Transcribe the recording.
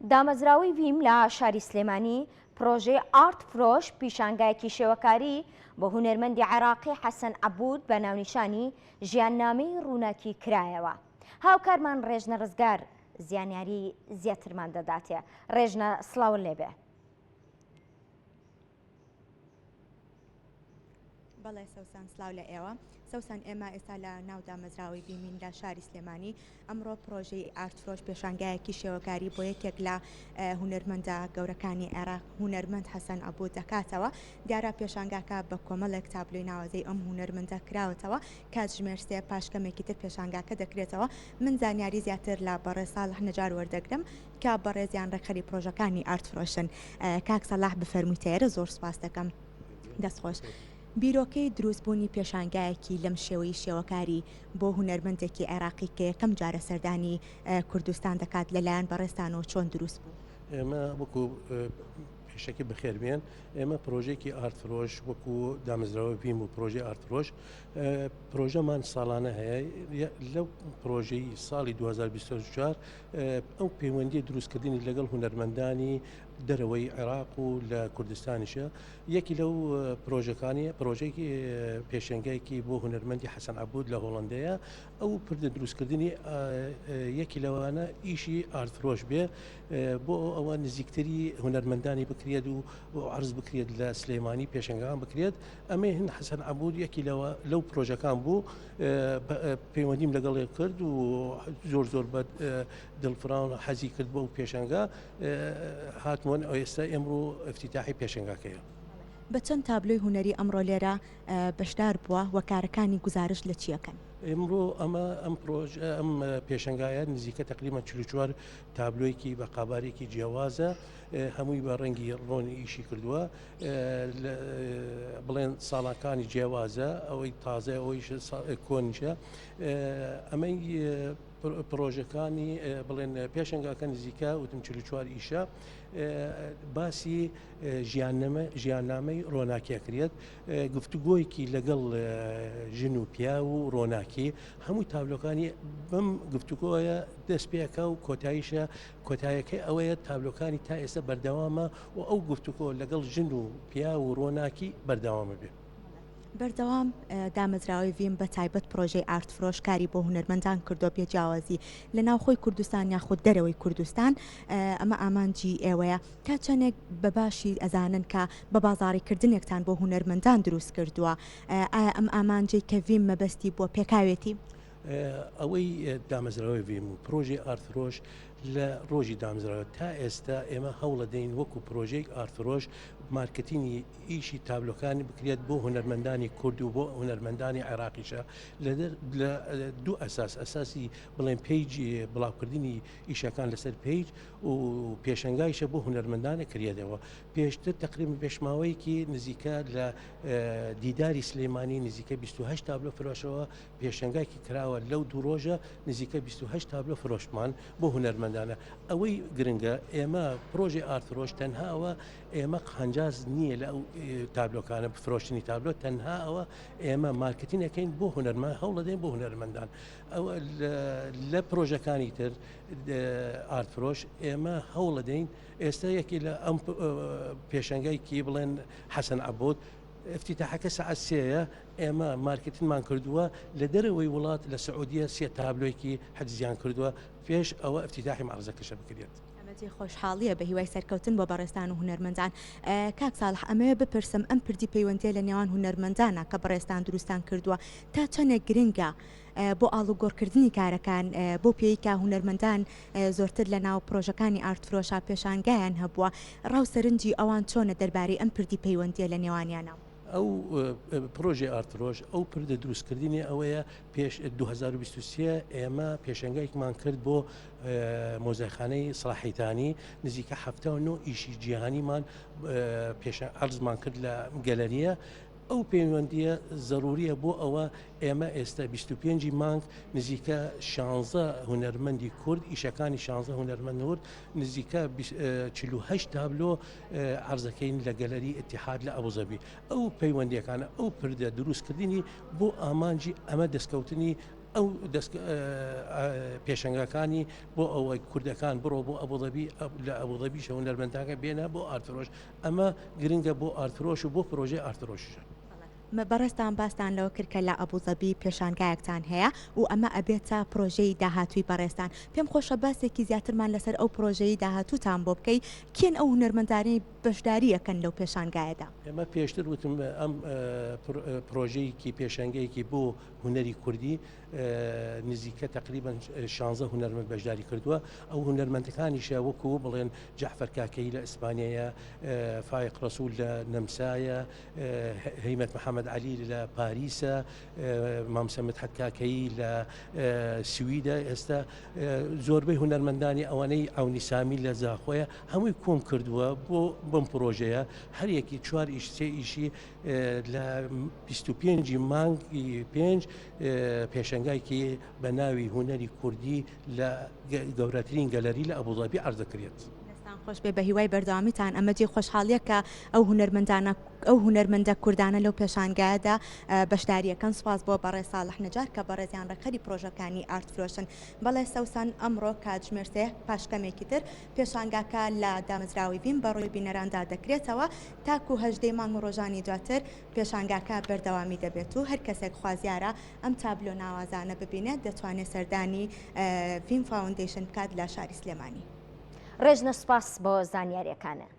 دامەزراوەی ڤیم لە شاری سلێمانی پرۆژەی ئارت فرۆش پیشانگایەکی شێوەکاری بۆ هونەرمەندی عێراقی حەسەن عەبود بە ناونیشانی ژیاننامەی ڕووناکی کرایەوە. هاوکارمان ڕێژنە ڕزگار زیانیاری زیاترمان دەداتێ. ڕێژنە سڵاوت لێبێ. بەڵێ سەوسان سلاو لە ئێوە. سەوسەن ئێمە ئێستا لە ناو دامەزراوەی ڤیمین لە شاری سلێمانی ئەمڕۆ پرۆژەی ئارت فرۆش پێشانگایەکی شێوەکاری بۆ یەکێک لە هونەرمەندە گەورەکانی عێراق هونەرمەند حەسەن عەبود دەکاتەوە دیارە پێشانگاکە بە کۆمەڵێک تابلۆی ناوازەی ئەم هونەرمەندە کراوەتەوە کاتژمێر سێ پاش کەمێکی تر پێشانگاکە دەکرێتەوە من زانیاری زیاتر لە بەڕێز ساڵح نەجار وەردەگرم کە بەڕێزیان ڕێکخەری پرۆژەکانی ئارت فرۆشن کاک سەلاح بفەرموویتە زۆر سپاس دەکەم دەستخۆش. بیرۆکەی دروستبوونی پێشانگایەکی لەم شێوەی شێوەکاری بۆ هونەرمەندێکی عێراقی کە یەکەم جارە سەردانی کوردستان دەکات لەلایەن بەڕێزتانەوە چۆن دروست بوو؟ ئێمە وەکو پێشەکی بەخێربێن ئێمە پرۆژێکی ئارتفرۆش وەکو دامەزراوە ڤیم و پرۆژەی ئارتفرۆش پرۆژەمان ساڵانە هەیە لەو پرۆژەی ساڵی 2024 ئەو پەیوەندی دروستکردنی لەگەڵ هونەرمەندانی دەرەوەی عێراق و لە کوردستانیشە یەکی لەو پرۆژەکانی پرۆژێکی پێشەنگایکی بۆ هونەرمەندی حەسەن عەبود لە هۆڵندەیە ئەو پردە دروستکردنی یەکی لەوانە ئیشی ئارتفرۆش بێ بۆ ئەوە نزیکتری هونەرمەندانی بکرێت و عرض بکرێت لە سلەیمانی پێشنگان بکرێت ئەمەی هن حەسەن عەبود یەکی لەوە لەو پرۆژەکان بوو پەیوەندیم لەگەڵێ کرد و زۆر زۆر بە دڵفراون حەزی کرد بۆ پێشنگا هاتمۆن ئێستا ئێمڕۆ ئفتیتاحی پێشنگاکەیە. بە چەند تابلۆی هونەری ئەمڕۆ لێرە بەشدار بووە و کارەکانی گوزارشت لە چی ئەکەن؟ ئێمڕۆ ئەمە ئەم پرۆژ ئەم پێشنگایە نزیکە تقریبا 44 تابلۆیەکی بە قابارێکی جیاوازە هەمووی بە ڕەنگی ڕۆنی ئیشی کردووە بڵێن ساڵاکانی جیاوازە ئەوەی تازە ئەوەی کۆنیشە ئەمەی پرۆژەکانی بڵێن پێشنگاکە نزیکە وتم 44 ئیشە باسی ژیاننامە ژیاننامەی ڕۆناکی ئەکرێت گفتوگۆیەکی لەگەڵ ژن و پیا و ڕۆناکی هەموو تابلۆکانی بەم گفتوگۆیە دەست پێەکە و کۆتاییشە کۆتایەکەی ئەوەیە تابلۆکانی تا ئێستا بەردەوامە و ئەو گفتوگۆ لەگەڵ ژن و پیا و ڕۆناکی بەردەوامە بێ. بەردەوام دامەزراوەی ڤیم بە تایبەت پرۆژەی ئارت فرۆش کاری بۆ هونەرمەندان کردووە بێ جیاوازی لە ناوخۆی کوردستان یاخود دەرەوەی کوردستان ئەمە ئامانجی ئێوەیە تا چەندێک بە باشی ئەزانن کە بە بازاڕی کردنێکتان بۆ هونەرمەندان دروست کردووە ئایا ئەم ئامانجەی کە ڤیم مەبەستی بووە پێکاوێتی؟ ئەوەی دامەزراوەی ڤیم و پرۆژەی ئارتفرۆش لە ڕۆژی دامزراوە تا ئێستا ئێمە هەوڵەدەین وەکو پرۆژەیەک ئارتفرۆش مارکتینی ئیشی تابلۆکانی بکرێت بۆ هونەرمەندانی کورد و بۆ هونەرمەندانی عێراقیشە لە دوو ئەساس ئەساسی بڵێن page بڵاوکردنی ئیشەکان لەسەر page و پێشەنگایشە بۆ هونەرمەندانە کرێتەوە پێشتر تقریبا پێشماوەیەکی نزیکە لە دیداری سلەیمانی نزیکە 28 تابلۆ فرۆشەوە پێشەنگایکی کراوە لەو دوو ڕۆژە نزیکە 28 تابلۆ فرۆشتمان بۆ هونەرمەندانە ئەوەی گرنگە ئێمە پرۆژەی ئارترۆش تەنها ئەوە ئێمە قانجاز نییە لە ئەو تابلۆکانە فرۆشتنی تابلۆ تەنها ئەوە ئێمە مارکتین ئەەکەین بۆ هونەرمە هەوڵەدەین بۆ هونەرمەندان ئەوە لە پرۆژەکانی تر ئارتفرۆش ئێمە هەوڵەدەین ئێستا یەکی لە ئەم پێشنگای کی بڵێن حەسەن عبود افتتاحەکە سەعات سێیە ئێمە مارکتنمان کردووە لە دەرەوەی وڵات لە سعودیە سێ تابلۆیکی حجزیان کردووە پێش ئەوە افتتاحی معرضەکەشە بکرێت. ئەمە جێی خۆشحاڵییە، بە هیوای سەرکەوتن بۆ بەڕێزتان و هونەرمەندان. کاک ساڵح ئەمەوێ بپرسم ئەم پردی پەیوەندییە لە نێوان هونەرمەندانا کە بەڕێزتان دروستتان کردووە تا چەندێک گرنگە بۆ ئاڵوگۆڕکردنی کارەکان بەو پێیەی کە هونەرمەندان زۆرتر لە ناو پرۆژەکانی ئارتفرۆشا پێشانگایان هەبووە ڕاو سەرنجی ئەوان چۆنە دەربارەی ئەم پردی پەیوەندییە لە نێوانیانا؟ ئەو پرۆژەی ئارترۆژ ئەو پردە دروستکردنی ئەوەیە پێش 2023 ئێمە پێشەنگایکمان کرد بۆ مۆزایخانەی سڵاحیتانی نزیکە 79 ئیشی جیهانیمان پێش عەرزمان کرد لە گەلەریە ئەو پەیوەندیە زەروریە بۆ ئەوە ئێمە ئێستا 25 مانگ نزیکە 16 هونەرمەندی کورد ئیشەکانی 16 هونەرمەند ورد نزیکە 48 تابلۆ عەرزەکەین لە گەلەری ئیتیحاد لە ئەبوزەبی. ئەو پەیوەندیەکانە، ئەو پردە دروستکردنی بۆ ئامانجی ئەمە دەستکەوتنی. ئەو دەست پێشەنگاکانی بۆ ئەوەی کوردەکان بڕۆ بۆ ئەبوظەبی لە ئەبوظەبیشە هونەرمەندەکە بێنە بۆ ئارترۆش ئەمە گرنگە بۆ ئارترۆش و بۆ پرۆژەی ئارترۆشیشە. بەڕێزتان باستان لەوە کرد کە لە ئەبوزەبی پێشانگایەکتان هەیە و ئەمە ئەبێتە پرۆژەی داهاتووی بەڕێزتان. پێم خۆشە باسێکی زیاترمان لەسەر ئەو پرۆژەی داهاتووتان بۆ بکەی، کێن ئەو هونەرمەندانەی بەشداری ئەکەن لەو پێشانگایەدا؟ ئێمە پێشتر وتم ئەم پرۆژەیەکی پێشانگەیەکی بۆ هونەری کوردی نزیکە تەقریبەن شانزە هونەرمەند بەشداری کردووە ئەو هونەرمەندەکانیشە وەکو بڵێن جەعفەر کاکەیی لە ئیسپانیایە فایق ڕەسوول لە نەمسایە هەیمەت محەممەد عەلی لە پاریسە مامسە مدحەت کاکەیی لە سویدە ئێستا زۆربەی هونەرمەندانی ئەوانەی عەونی سامی لە زاخۆیە هەمووی کۆم کردووە بۆ بەم پرۆژەیە هەریەکی چوار ئیش سێ ئیشی لە 25 ی مانگی پێنج پێشەنگایکی بە ناوی هونەری کوردی لە گەورەترین گەلەری لە ئەبوزەبی عەرز دەکرێت. دەستان خۆش بێ بەهیوای بەردەوامیتان ئەمە جێی خۆشحاڵیە کە ئەو هونەرمەندانە ئەو هونەرمەندە کوردانە لەو پێشانگایەدا بەشداریەکەن سوپاس بۆ بەڕێز ساڵح نەجار کە بەڕێزیان ڕێکخەری پرۆژەکانی ئارت فرۆشن بەڵێ سەوسەن ئەمڕۆ کاتژمێر سێ پاش کەمێکی تر پێشانگاکە لە دامەزراوەی ڤیم بەڕووی بینەراندا دەکرێتەوە تاکو هەژدەی مانگ و ڕۆژانی دواتر پێشانگاکە بەردەوامی دەبێت و هەر کەسێک خوازیارە ئەم تابلۆ ناوازانە ببینێت دەتوانێت سەردانی ڤیم فاوندەیشن بکات لە شاری سلێمانی. ڕێژنە سوپاس بۆ زانیاریەکانت.